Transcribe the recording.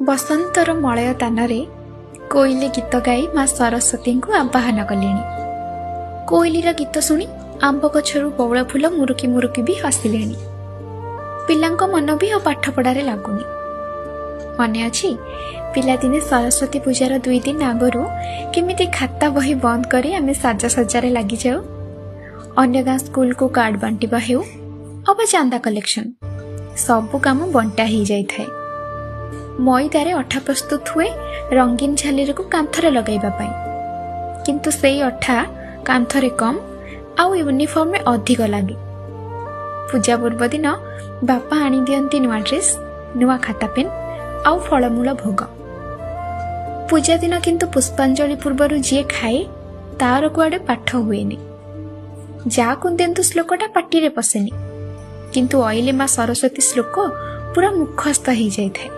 ବସନ୍ତର ମଳୟ ତାନରେ କୋଇଲି ଗୀତ ଗାଇ ମା ସରସ୍ୱତୀଙ୍କୁ ଆବାହନ କଲେଣି। କୋଇଲିର ଗୀତ ଶୁଣି ଆମ୍ବ ଗଛରୁ ବଉଳ ଫୁଲ ମୁରୁକି ମୁରୁକି ବି ହସିଲେଣି। ପିଲାଙ୍କ ମନ ବି ଆଉ ପାଠପଢ଼ାରେ ଲାଗୁନି। ମନେ ଅଛି, ପିଲାଦିନେ ସରସ୍ୱତୀ ପୂଜାର 2 ଦିନ ଆଗରୁ କେମିତି ଖାତା ବହି ବନ୍ଦ କରି ଆମେ ସାଜସଜ୍ଜାରେ ଲାଗିଯାଉ। ଅନ୍ୟ ଗାଁ ସ୍କୁଲକୁ କାର୍ଡ ବାଣ୍ଟିବା ହେଉ ଅବା ଚାନ୍ଦା କଲେକ୍ସନ, ସବୁ କାମ ବଣ୍ଟା ହେଇଯାଇଥାଏ। ମଇଦାରେ ଅଠା ପ୍ରସ୍ତୁତ ହୁଏ ରଙ୍ଗୀନ ଝାଲେରିକୁ କାନ୍ଥରେ ଲଗାଇବା ପାଇଁ, କିନ୍ତୁ ସେଇ ଅଠା କାନ୍ଥରେ କମ୍ ଆଉ ୟୁନିଫର୍ମରେ ଅଧିକ ଲାଗେ। ପୂଜା ପୂର୍ବଦିନ ବାପା ଆଣିଦିଅନ୍ତି ନୂଆ ଡ୍ରେସ୍, ନୂଆ ଖାତା ପେନ୍ ଆଉ ଫଳମୂଳ ଭୋଗ। ପୂଜା ଦିନ କିନ୍ତୁ ପୁଷ୍ପାଞ୍ଜଳି ପୂର୍ବରୁ ଯିଏ ଖାଏ ତାର କୁଆଡ଼େ ପାଠ ହୁଏନି। ଯା କୁନ୍ଦେନ୍ତୁ ଶ୍ଲୋକଟା ପାଟିରେ ପଶେନି, କିନ୍ତୁ ଅଇଲେ ମା ସରସ୍ୱତୀ ଶ୍ଲୋକ ପୁରା ମୁଖସ୍ଥ ହେଇଯାଇଥାଏ।